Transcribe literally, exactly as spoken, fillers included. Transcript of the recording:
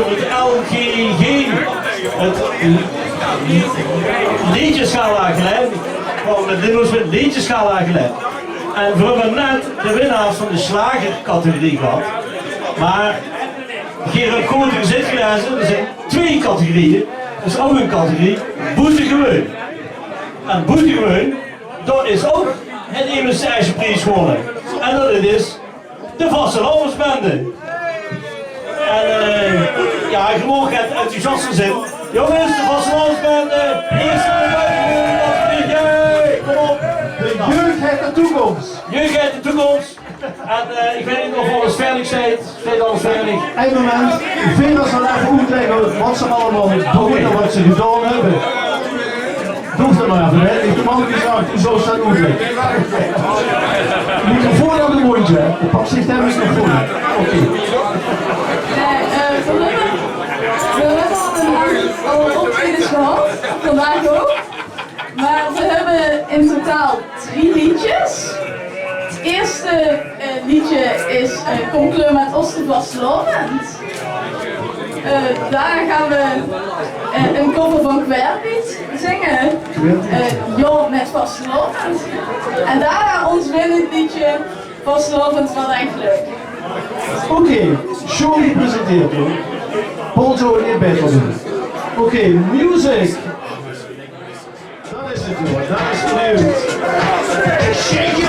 Het L G G, het Leedjesgala geleid. Gewoon met dit was het Leedjesgala geleid. En v'r höbbe net de winnaars van de slagercategorie gehad. Maar geer höb good gezit gelaeze, d'r zeen twee categorieë. Dus ouch ein categorie boetegewoon. En boetegewoon, dao is ouch ein immense pries gewonne. En dat is de vastelaovesbende. En, eh, jao, ich moog get enthousiaster zeen. Jónges, de vastelaovesbende. Ierste buitengewoon, dat is, jee, kom op. De jeug haet de toekoms. Jeug haet de toekoms. En, eh, ich weit neet of alles veerdig zeen. Zeen alles veerdig? Ein moment. Vera zal effe oetlègke wat ze allemaol doon en wat ze gedaon höbbe. Doog dat mer effe, hè. Ich höb al gezag, doe zóls dat oetlègke. Microfoon aan de móndj, hè. Pak zich de microfoon. Oké. Eh, eh, v'r höbbe, v'r höbbe al ein aantal optredens gehad, vandaag ouch. Maar we hebben in totaal drie liedjes. Het eerste eh, liedje is eh, Kom kleur met ós de vastelaovend. Eh, daar gaan we eh, een cover van Kwertpiet zingen. Eh Jao, met vastelaovend. En daarna ons winnend liedje Vastelaovend, wat eigenlijk leuk. Oké, show gepresenteerd door Paul Joe en Bert. Oké, music. Dat is het, jongen. Dat is de leuk. Shake